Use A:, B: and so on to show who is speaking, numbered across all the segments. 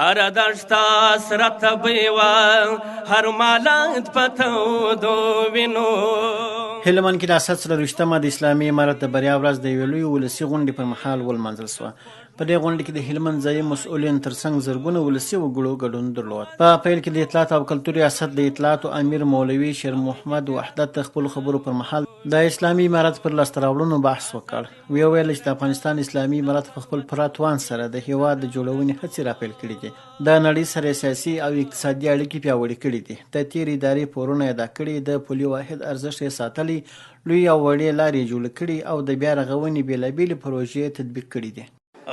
A: هر دښته سره تبۍ وه، هر مالت په تودو وینو.
B: هلمند کې د اسد څلورویشتمه د اسلامي امارت د بریا ورځ د یوې لویې ولسي غونډې پر مهال ولمانځل شوه. په دې غونډه کې د هلمند ځايي مسؤلینو ترڅنګ زرګونه ولسي وګړو ګډون درلود. په پیل کې د اطلاعاتو او کلتور ریاست د اطلاعاتو امیر مولوي شېرمحمد وحدت د خپلو خبرو پر مهال د اسلامي امارت پر لاسته راوړنو بحث وکړ. ویې ویل چې د افغانستان اسلامي امارت په خپل پوره توان سره د هېواد د جوړونې هڅې راپیل کړې دي، د نړۍ سره یې سیاسي او اقتصادي اړیکې پیاوړې کړې دي، د تېرې ادارې پورونه یې ادا کړي، د پولي واحد ارزښت یې ساتلی، لویې او وړې لارې یې جوړې کړي او د بیا رغونې بېلابېلې پروژې یې تطبیق کړې دي.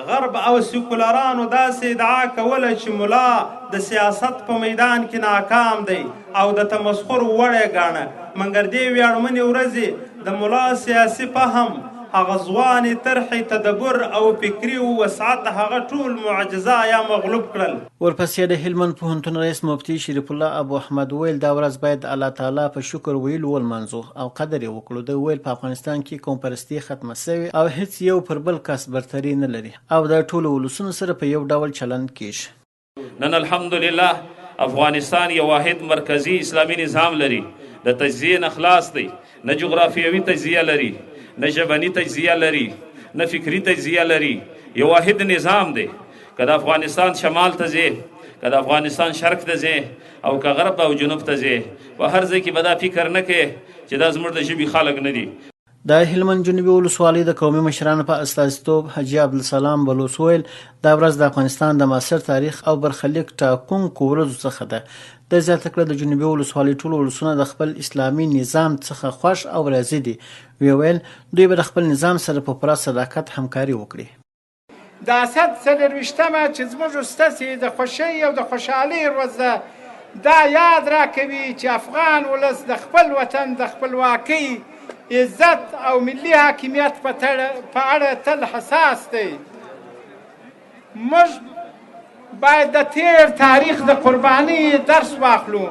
C: غرب او سیکولرانو داسې ادعا کوله چې ملا د سیاست په میدان کې ناکام دی او د تمسخر وړ یې ګاڼه، مګر دې ویاړمنې ورځې د ملا سیاسي فهم، هغه ځوانې طرحې، تدبر او فکري وسعت هغه ټول معجزه یا مغلوب کړل.
B: ورپسې د هلمند پوهنتون رئیس مفتي شریف الله ابو احمد وویل، دا ورځ باید د الله تعالی په شکر ویلو ولمانځو او قدر یې وکړو. ده وویل، په افغانستان کې قوم پرستي ختمه شوې او هیڅ یو پر بل کس برتري نه لري او د ټولو ولسونو سره په یو ډول چلند کیږي.
D: نن الحمدلله افغانستان یو واحد مرکزي اسلامي نظام لري، د تجزیې نه خلاص دی، نه جغرافیوي تجزیه لري، نه ژبني تجزیه لري، نه فکري تجزیه لري، یو واحد نظام دی. که د افغانستان شمال ته ځې، که د افغانستان شرق ته ځې او که غرب او جنوب ته ځې، په هر ځای کې به دا فکر نه کوې چې دا زموږ د ژبې خلک نه دي.
B: د هلمند جنوبي ولسوالۍ د قومي مشرانو په استازیتوب حاجي عبدالسلام بلوڅ وویل، دا ورځ د افغانستان د معاصر تاریخ او برخلیک ټاکونکو ورځو څخه ده. ده زیاته کړه، د جنوبي ولسوالۍ ټول ولسونه د خپل اسلامي نظام څخه خوښ او راضي دي. ویې ویل، دوی به د خپل نظام سره په پوره صداقت همکاري وکړي.
E: د اسد څلورویشتمه چې زموږ ستاسې د خوښۍ او د خوشحالۍ ورځ ده، دا یاد راکوي چې افغان ولس د خپل وطن د خپلواکۍ، عزت او ملي حاکمیت په اړه تل حساس دی. موږ باید د تېر تاریخ د قربانۍ درس واخلو،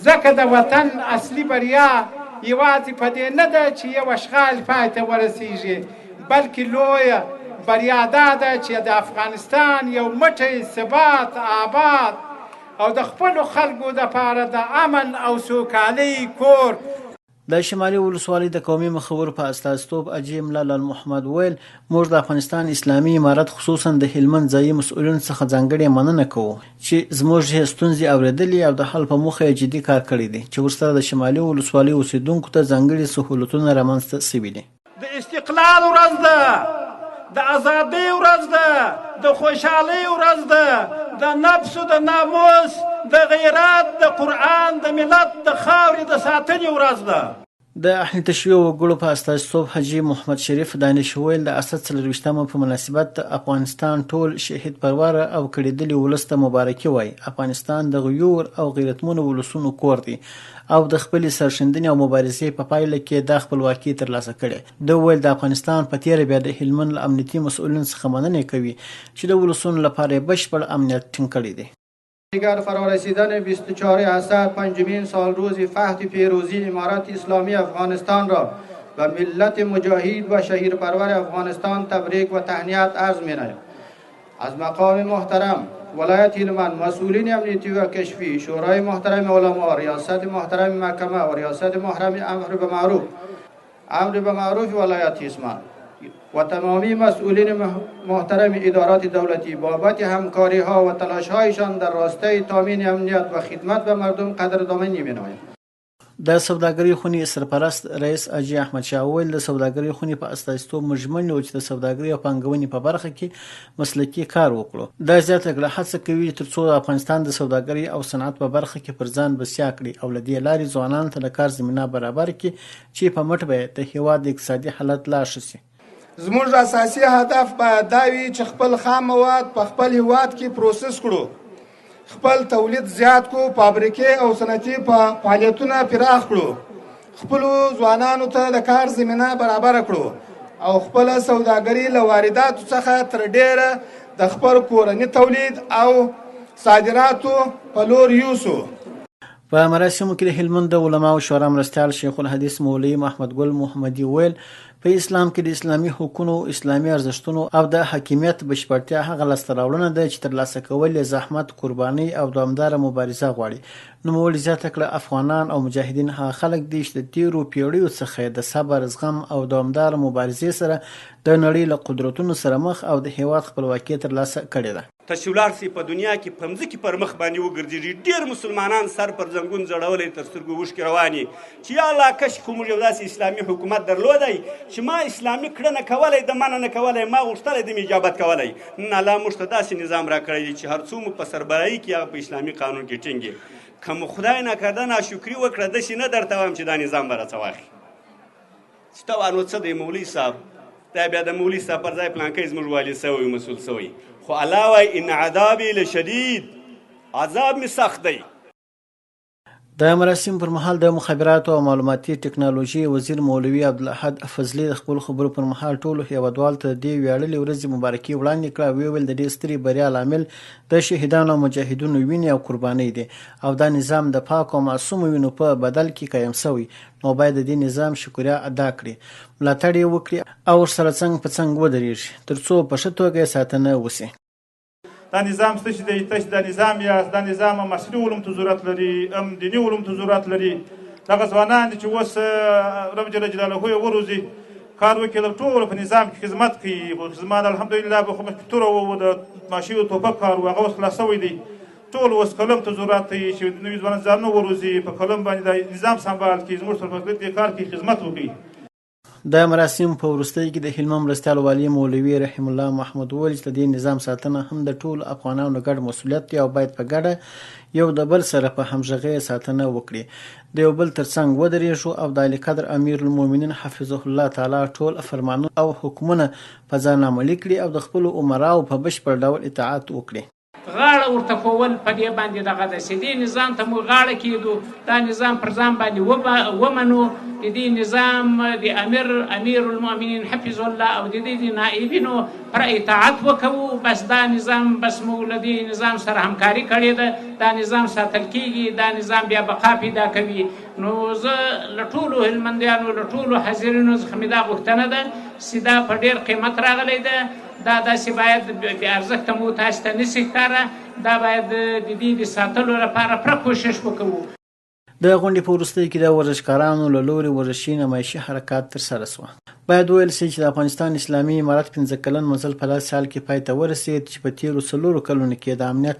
E: ځکه د وطن اصلي بریا یوازې په دې نه ده چې یو اشغال پای ته ورسېږي، بلکې لویه بریا دا ده چې د افغانستان یو مټی، ثبات، آباد او د خپلو خلکو لپاره د امن او سوکالۍ کور.
B: د شمالي ولسوالۍ د قومي مخورو په استازیتوب اجي ملا لال محمد وویل، موږ د افغانستان اسلامي امارت خصوصاً د هلمند ځايي مسؤلینو څخه ځانګړې مننه کوو چې زموږ یې ستونزې اورېدلې او د حل په موخه یې جدي کار کړی دی چې ورسره د شمالي ولسوالۍ اوسېدونکو ته ځانګړي سهولتونه رامنځته شوي دي.
F: د استقلال ورځ ده، د ازادۍ ورځ ده، د خوشحالۍ ورځ ده، د نفس د ناموس، د غیرت، د قرآن، د ملت د خاورې د ساتنې ورځ ده.
B: د اهل تشیع وګړو په استازیتوب حاجي محمد شریف دانش وویل، د اسد څلورویشتمه په مناسبت د افغانستان ټول شهید پروره او کړېدلي ولس ته مبارکي وايي، افغانستان د غیور او غیرتمنو ولسونو کور دی او د خپلې سرښندنې او مبارزې په پایله کې دا خپلواکي ترلاسه کړې. ده وویل، د افغانستان په تېره بیا د هلمند له امنیتي مسؤلینو څخه مننه کوي چې د ولسونو لپاره یې بشپړ امنیت ټینګ کړی دی.
G: دیگر فرارسیدن 24 اسد پنجمین سالروز فتح پیروزی امارت اسلامی افغانستان را به ملت مجاهد و شهیر پرور افغانستان تبریک و تهنیت عرض مینایم. از مقام محترم ولایت هلمند، مسئولین امنیتی و کشفی، شورای محترم علما، ریاست محترم محکمه و ریاست محترم امر به معروف امر به معروف ولایت هلمند و تمامی مسئولین محترم ادارات دولتی بابت همکاری ها و تلاش هایشان در راستای تامین امنیت و خدمت به مردم قدردانی مینایم.
B: د سوداګرۍ خونې سرپرست رئیس حاجي احمد شاه وویل، د سوداګرۍ خونې په استازیتوب موږ ژمن یو چې د سوداګرۍ او پانګونې په برخه کې مسلکي کار وکړو. ده زیاته کړه، هڅه کوي تر څو افغانستان د سوداګرۍ او صنعت په برخه کې پر ځان بسیا کړي او له دې لارې ځوانانو ته د کار زمینه برابره کړي چې په مټ به یې د هېواد اقتصادي حالت لا ښه شي.
H: زموږ اساسي هدف باید دا وي چې خپل خام مواد په خپل هېواد کې پروسس کړو، خپل تولید زیات کړو، فابریکې او صنعتي فعالیتونه پراخ کړو، خپلو ځوانانو ته د کار زمینه برابره کړو او خپله سوداګري له وارداتو څخه تر ډېره د خپل کورني تولید او صادراتو په لور یوسو.
B: په مراسمو کې د هلمند د علماوو شورا مرستیال شیخ الحدیث مولوي محمد ګل محمدي وویل، په اسلام کې د اسلامي حقونو، اسلامي ارزښتونو او د حاکمیت بشپړتیا هغه لاسته راوړنه ده چې ترلاسه کول یې زحمت، قربانۍ او دوامداره مبارزه غواړي. نوموړي زیاته کړه، افغانان او مجاهدین هغه خلک دي چې د تېرو پېړیو څخه یې د صبر، زغم او دوامداره مبارزې سره د نړۍ له قدرتونو سره مخ او د هېواد خپلواکي یې ترلاسه کړې ده.
I: ته چې ولاړ سې په دنیا کې په مځکې پر مخ باندې وګرځېږي ډېر مسلمانان سر پر زنګون ځړولی تر سترګو اوښکې روانې چې یا الله کش خو موږ یو داسې اسلامي حکومت درلودی چې ما اسلامي کړنه کولی ده منع نه کولی ما غوښتلی ده مې اجابت کولی. نن الله موږ ته داسې نظام راکړی دی چې هر څو مو په سربراهي کې هغه په اسلامي قانون کې ټینګ که مو خدای ناکرده ناشکري وکړه داسې نه درته وایم چې دا نظام به راڅه واخلي. چې ته وا نو څه دی مولوي صاحب دا بیا د مولوي صاحب پر ځای پلانکی زموږ والي سوی مسول سوی خو الله وایي ان عذابي لشدید عذاب مې سخت دی.
B: د مراسمو پر مهال د مخابراتو او معلوماتي ټکنالوژۍ وزیر مولوي عبدالاحد فضلي د خپلو خبرو پر مهال ټولو هېوادوالو ته د دې ویاړلې ورځې مبارکي وړاندې کړه او ویې ویل، د دې سترې بریا لامل د شهیدانو او مجاهدینو وینې او قربانۍ دي او دا نظام د پاکو او معصومو وینو په بدل کې قایم شوی نو باید د دې نظام شکریا ادا کړي، ملاتړ یې وکړي او ورسره څنګ په څنګ ودرېږي، تر څو په ښه توګه یې ساتنه وشي.
J: دا نظام څه شي دی؟ تاسو دا نظام یاست، دا نظام هم عصري علوم ته ضرورت لري، هم دیني علوم ته ضرورت لري. دغه ځوانان دي چې اوس رب جل جلاله یې وروزي، کار وکړي، د ټولو په نظام کې خدمت کوي. خو زما د الحمدلله به خو مخکې توره وو، د ماشي او توپک کار وو، هغه اوس خلاص شوی دی. ټول اوس قلم ته ضرورت دی چې نوي ځوانان ځانونه وروزي، په قلم باندې دا نظام سمبال کړي، زموږ سره په دې کار کې خدمت وکړي.
B: د مراسمو په وروستیو کې د هلمند مرستیال والي مولوي رحیم الله محمود وویل چې د دې نظام ساتنه هم د ټولو افغانانو ګډ مسوولیت دی او باید په ګډه یو د بل سره په همغږۍ یې ساتنه وکړي، د یو بل تر څنګ ودرېږو او د عالیقدر امیرالمؤمنین حفظه الله تعالی ټول فرمانونه او حکمونه په ځان عملي کړي او د خپلو امراوو په بشپړ ډول اطاعت وکړي.
E: غاړه ورته ښوول په دې باندې دغه ده چې دې نظام ته موږ غاړه کېږدو، دا نظام پر ځان باندې ومنو، د دې نظام د امیر امیر المؤمنین حفظ الله او د دې د نائبینو پر اطاعت وکوو، بس دا نظام بس موږ له دې نظام سره همکاري کړې ده، دا نظام ساتل کېږي، دا نظام بیا بقا پیدا کوي. نو زه له ټولو هلمندیانو له ټولو حاضرینو څخه مې دا غوښتنه ده چې دا په ډېر قیمت راغلی ده، دا داسې باید بې ارزښته مو تاسې ته نه شي ښکاره، دا باید د دې د ساتلو لپاره پوره کوشش وکړو.
B: د غونډې په وروستیو کې د ورزشکارانو له لوري ورزشي نمایشي حرکات ترسره شوه. باید وویل شي چې د افغانستان اسلامي امارت پنځه کلن مزل په داسې حال کې پای ته ورسېد چې په تېرو څلورو کلونو کې د امنیت،